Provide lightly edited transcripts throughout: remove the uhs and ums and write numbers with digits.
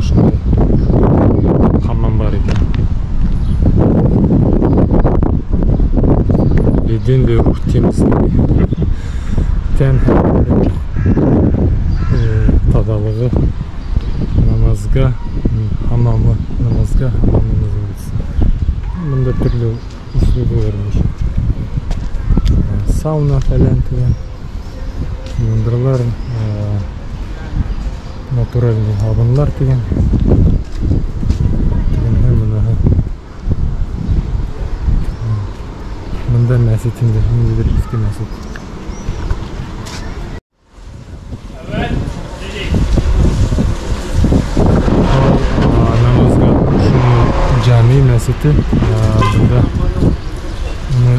шундай хамам бар икән. Беден вә рух темизлеге. Тән һәм таҙалығы намазга, хамамы намазга, хамамы называется. Бында төрлө услугалар бар. Сауна фәлән тигән. Йондыралар, натуральный һабынлар тигән. Тигән мынаһы. Бында мәсет инде, ниндәйҙер иҫке мәсет. Намазга шуны джами мәсете, бында уны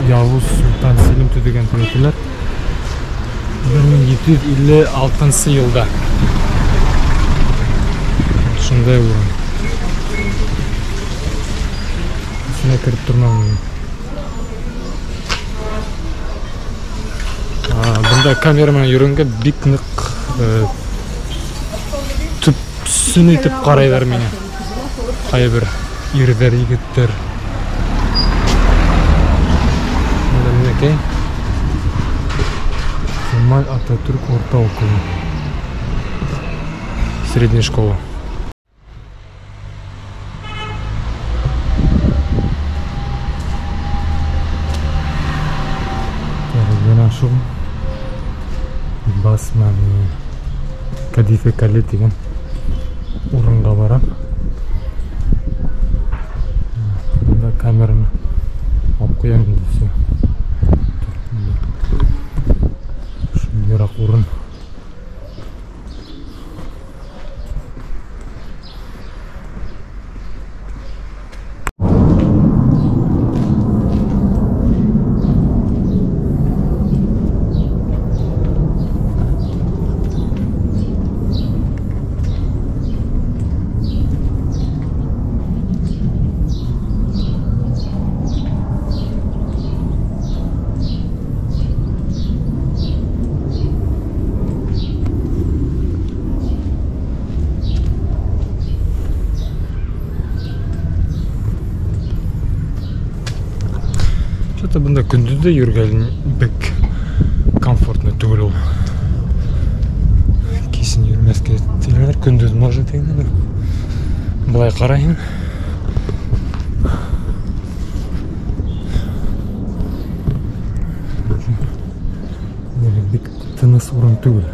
Явуз Султан Селим төҙөгән тип әйтәләр. 1756 йылда. Шундай урын. Эсенә кереп тормам. Бында камера менән йөрөгәнгә бик ныҡ төпсөн итеп ҡарайҙар мине. Ҡайһы бер ирҙәр, егеттәр. Бында нимәкәй? Кемаль Ататүрк орта уҡыуы. Средняя школа. Бына шул Басмани Кадифе Кале тигән урынға барам. Бында камераны алып ҡуям инде, всё. Шундайыраҡ урын. Что-то бында көндөҙ ҙә йөрөгән бик комфортно түгел ул. Кисен йөрөмәҫкә тиҙәр, көндөҙ может инде. Былай ҡарайһың. Бик тыныс урын түгел.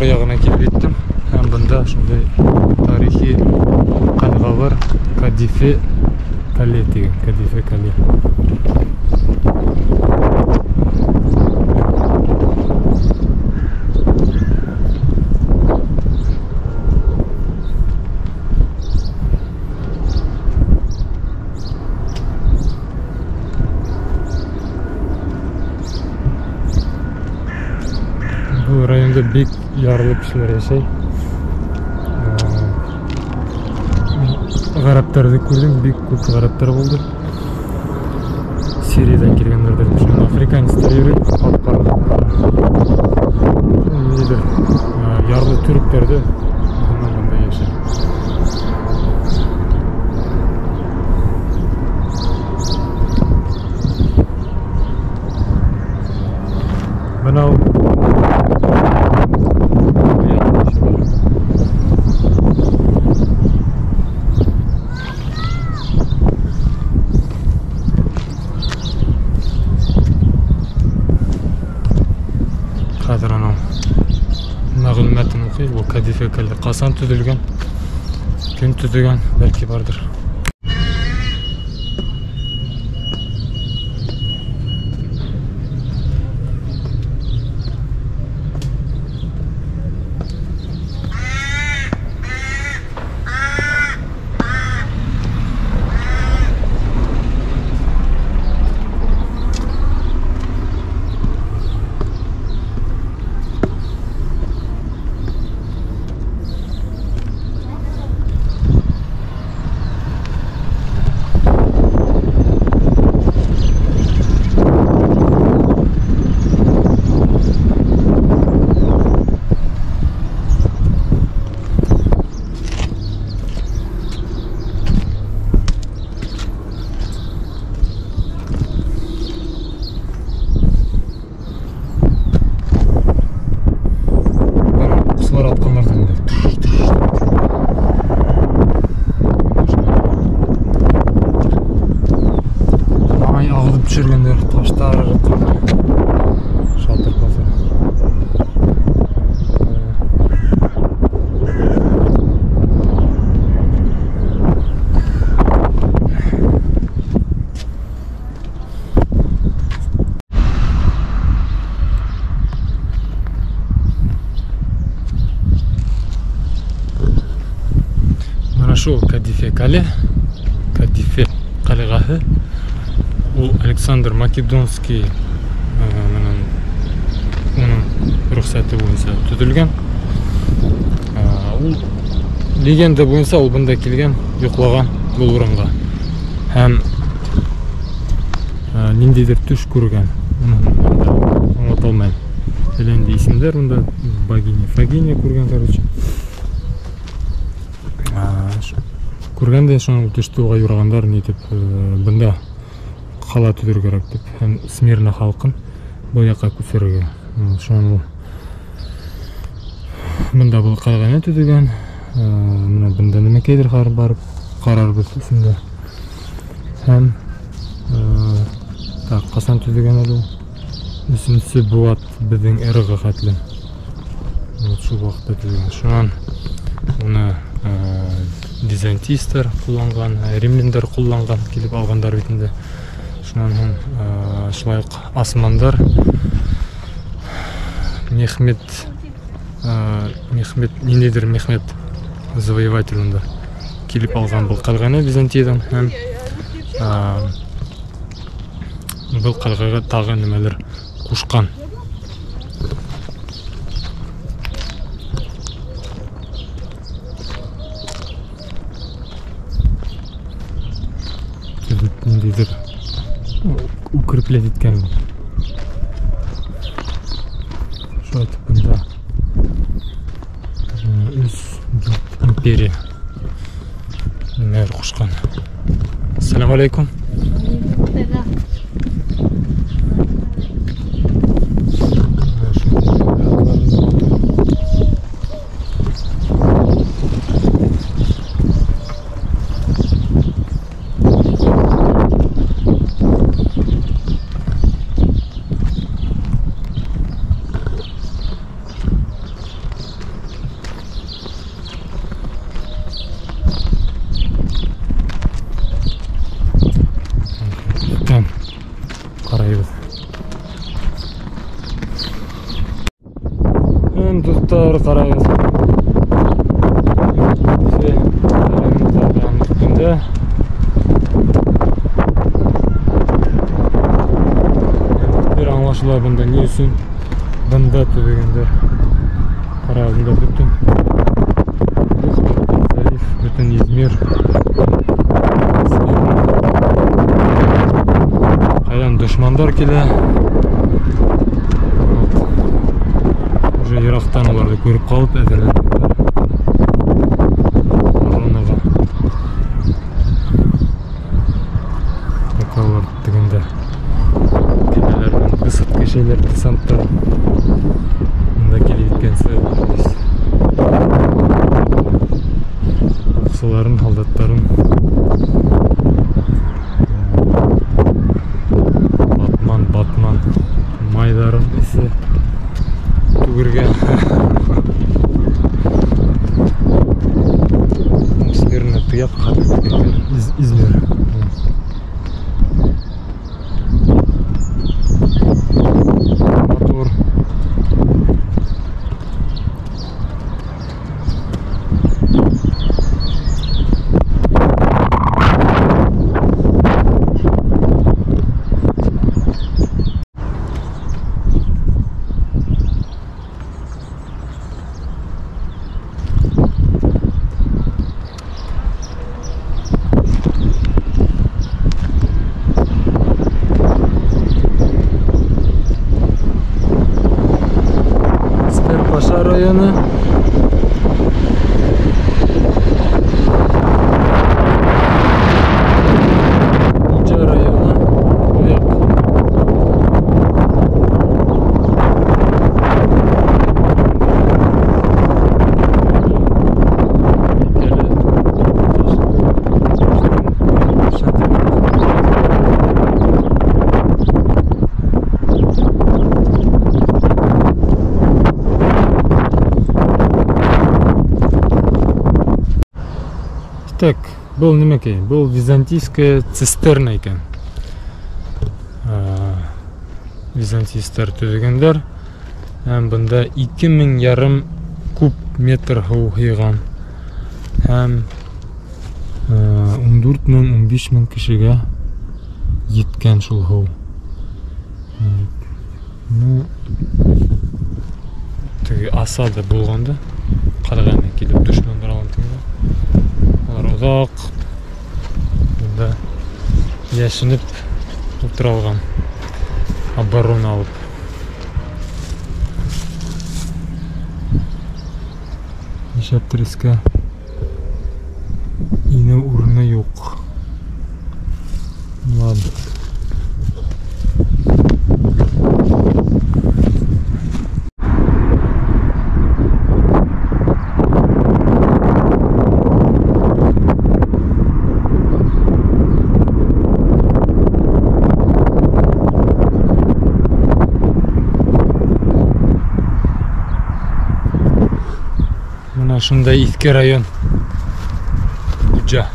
Яғына килеп еттем һәм бында шундай тарихи ҡалға бар, Кадифе Кале тигән, Кадифе Кале. Был районда бик ярлы кешеләр йәшәй. Ғәрәптәрҙе күрҙем, бик күп ғәрәптәр булды. Сириядән килгәндәрҙер, шунан африканецтар йөрөй, ҡап-ҡара. Ниндәйҙер ярлы төрктәр ҙә бында йәшәй. Бына ул Мәғлүмәтен уҡый, ул Кадифе ҡәлә ҡасан төҙөлгән, кем төҙөгән, бәлки барҙыр. Төшөргәндәр, таштар ырғытҡандар. Шатыр патыр. Мына шул Кадифе ҡәлә, Кадифе ҡәлғәһе. Ул Александр Македонский менән уның рөхсәте буйынса төҙөлгән. Ул легенда буйынса ул бында килгән, йоҡлаған был урынға. Һәм ниндәйҙер төш күргән. Уны аңлата алмайым. Әллә ниндәй исемдәр унда, богиня, фагиня күргән, короче. Күргән дә шуның төштө уға юрағандар, ни тип, бында ҡала төҙөргә кәрәк тип, һәм Смирна халҡын был яҡҡа күсерергә. Шунан ул бында был ҡалғаны төҙөгән. Мына бында нәмәкәйҙер барып ҡарарбыҙ эсендә. Һәм так, ҡасан төҙөгән әле ул? 3-нсе быуат беҙҙең эраға хәтле. Вот шул ваҡытта төҙөгән. Шунан уны византийстар ҡулланған, римляндар ҡулланған, килеп алғандар бит инде. Шунан һуң шулай уҡ османдар Мехмед, Мехмед, ниндәйҙер Мехмед завоеватель унда килеп алған был ҡәлғәне Византиядан һәм был ҡәлғәгә тағы нимәлер ҡушҡан. Ниндәйҙер укреплять иткән. Шулай итеп бында өс дүрт империя нимәлер ҡушҡан. Ассаламу алейкум. Дуҫтар, ҡарайбыҙ. Бер аңлашыла бында ни өсөн бында төҙөгәндәр. Ҡарағыҙ, бында бөтөн залив, бөтөн Измир. Ҡайҙан дошмандар килә. Уже йыраҡтан уларҙы күреп ҡалып әҙерләнгәндәр. Оборонаға. Пока улар тегендә кәмәләр менән высадка эшләйләр, десанттар. Бында килеп еткәнсе уҡсыларын, һалдаттарын батман, батман майҙарын эсе түгергә. Так, был нимәкәй? Был византийская цистерна икән. Византийстар төҙөгәндәр. Һәм бында 2500 куб метр һыу һыйған. Һәм 14 мең, 15 мең кешегә еткән шул һыу. Ну, теге осада булғанда, ҡалағына килеп дошмандар алған тигәндә, улар оҙаҡ бында йәшенеп ултыра алған, оборона алып. Нишләптер эскә инеү урыны юҡ. Ладно. Мына шундай иҫке район Буджа.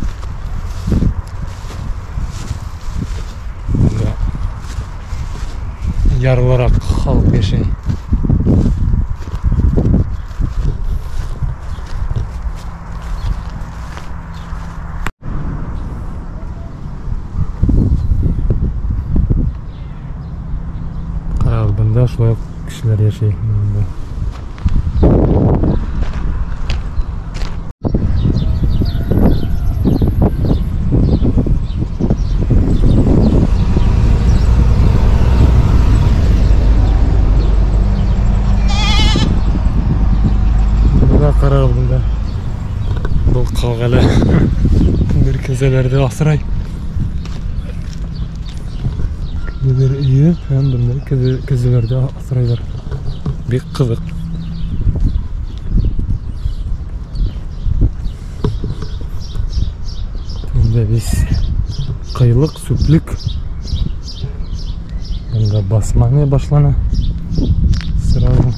Бында ярлыраҡ халыҡ йәшәй. Ҡарағыҙ, бында шулай уҡ кешеләр йәшәй. Бында. Ҡарағыҙ, бында был ҡалғәлә бер кәзәләрҙе аҫрай. Кемдер өйө һәм бында кәзәләрҙе аҫрайҙар. Бик ҡыҙыҡ. Бында беҙ ҡыйлыҡ, сүплек. Бында басманы башлана. Сразу.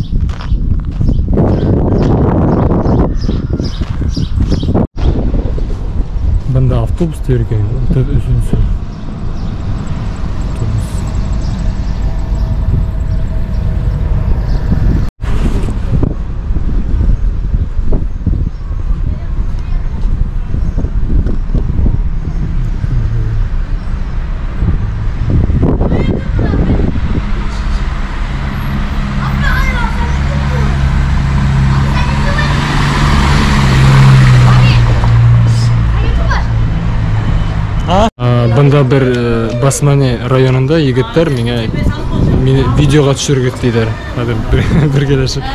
Бында автобус йөрөгән, 33-нсө автобус. Бында бер Басмани районында егеттәр миңә мине видеоға төшөргә тиҙәр. Хәҙер бергәләшеп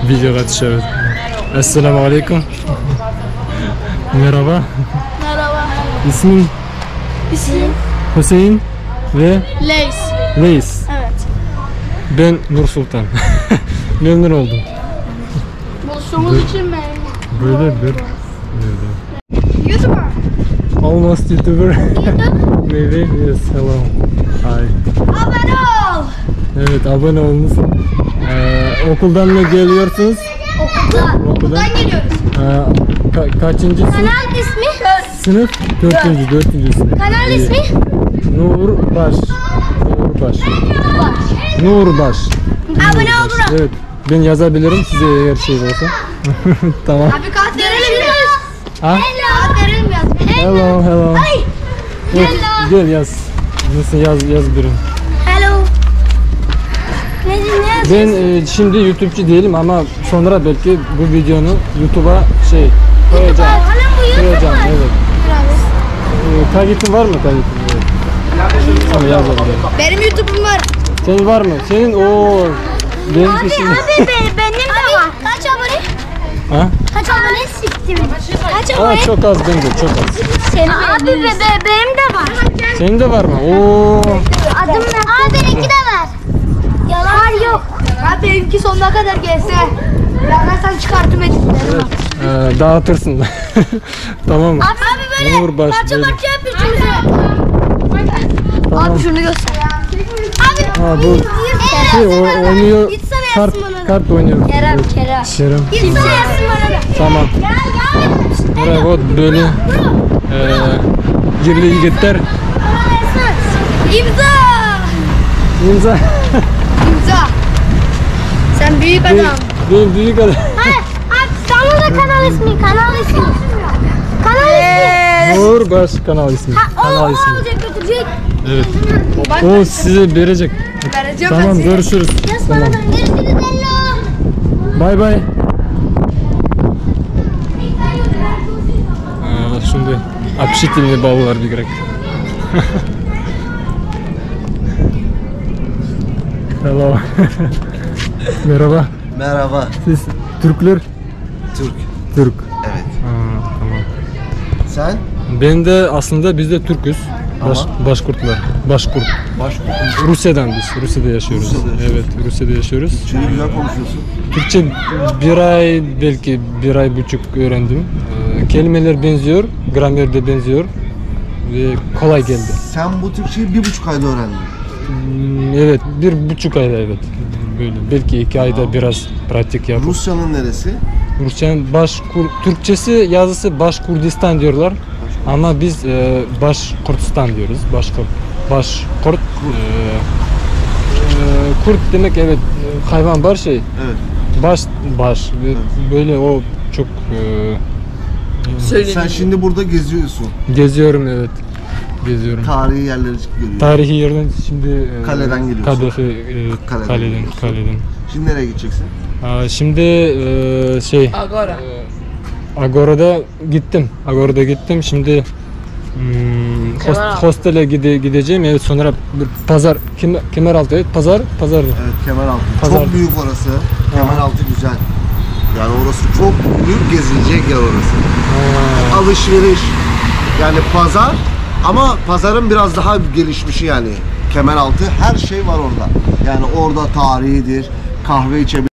видеоға төшәбеҙ. Ассаламу алейкум. Merhaba. Merhaba. İsmin? Hüseyin. Hüseyin ve Leys. Leys. Evet. Ben Nur Sultan. Memnun oldum. Buluştuğumuz için memnun. Böyle bir YouTuber. Almost YouTuber. Maybe. Yes, hello. Hi. Abone ol. Evet, abone olunuz. Okuldan mı geliyorsunuz? Okuldan. Okuldan geliyoruz. Kaçıncı sınıf? Kanal ismi? Sınıf? Dördüncü sınıf. Kanal ismi? Nurbaş. Nurbaş. Nurbaş. Abone ol bro. Evet, ben yazabilirim size eğer şey olsa. Tamam. Abi kart verelim mi? Ha? Kart verelim yaz. Hello, hello. Ay. Evet, Hello. gel yaz. Nasıl yaz birini. Hello. Ne ne? Ben şimdi YouTube'cu değilim ama sonra belki bu videonu YouTube'a şey koyacağım. Koyacağım, evet. Kaydettin var mı kaydettin? Evet. Tamam, yaz bakalım. Benim YouTube'um var. Senin var mı? Senin o benim Abi, kesin. abi benim de var. Kaç abone? Ha? Kaç abone siktim? Kaç abone? Aa, çok az bence, çok az. Senin abi benim de var. Senin de var mı? Oo. Adım ne? Abi benimki de var. Yalan yok. Abi benimki sonuna kadar gelse. Ben sen çıkartım editlerim. Evet, dağıtırsın. Tamam mı? Abi böyle Nurbaş, parça böyle. parça yap üçümüzü. Tamam. Abi şunu göster. Abi Ha, bu şey, oynuyor. Gitsene yazsın bana. Kart oynuyoruz. Kerem, Evet. Kerem. Kerem. İmza yazsın bana da. Tamam. Gel gel. Бына вот böyle yerli егеттәр. İmza. İmza. İmza. Sen büyük adam. Ben büyük adam. Hayır, abi sana da kanal ismi, kanal ismi. Kanal ismi. Uğur Baş kanal ismi. Ha, o, Kanal o ismi. alacak götürecek. Evet. O size verecek. Vereceğim ben Tamam size. görüşürüz. Yaz bana Tamam. da. Görüşürüz Ello. Bay bay. Шундай общительный балалар бигерәк. Hello. Merhaba. Merhaba. Siz Türkler? Türk. Türk. Evet. Ha, tamam. Sen? Ben de aslında biz de Türküz. Başkurtlar. Başkurt. Başkurt. Rusya'dan biz. Rusya'da yaşıyoruz. Rusya'da yaşıyorsun. Evet, Rusya'da yaşıyoruz. Türkçeyi güzel konuşuyorsun. Türkçe bir ay, belki bir ay buçuk öğrendim. Kelimeler benziyor, gramer de benziyor ve kolay geldi. Sen bu Türkçeyi 1,5 ayda öğrendin. Evet, 1,5 ayda evet. Böyle belki 2 ayda biraz pratik yapıp. Rusya'nın neresi? Rusya'nın Türkçesi yazısı Başkurdistan diyorlar. Ama biz Başkurtistan diyoruz. Başkurt. Başkurt. Kurt demek evet hayvan var şey. Evet. Baş baş böyle o çok Sen şimdi burada geziyorsun. Geziyorum evet. Geziyorum. Tarihi yerleri görüyorsun. Tarihi yerden şimdi Kaleden geliyorsun. Kadıköy, Kaleden kaleden, geliyorsun. kaleden. Şimdi nereye gideceksin? Şimdi şey Agora. Agora'da gittim. Agora'da gittim. Şimdi hostele gideceğim. Evet sonra bir pazar Kemeraltı evet pazar pazar. Evet, Kemeraltı. Pazar. Çok büyük orası. Kemeraltı güzel. Yani orası çok büyük gezilecek yer orası. Alışveriş. Yani pazar ama pazarın biraz daha gelişmişi yani. Kemeraltı her şey var orada. Yani orada tarihidir. Kahve içebilirsin.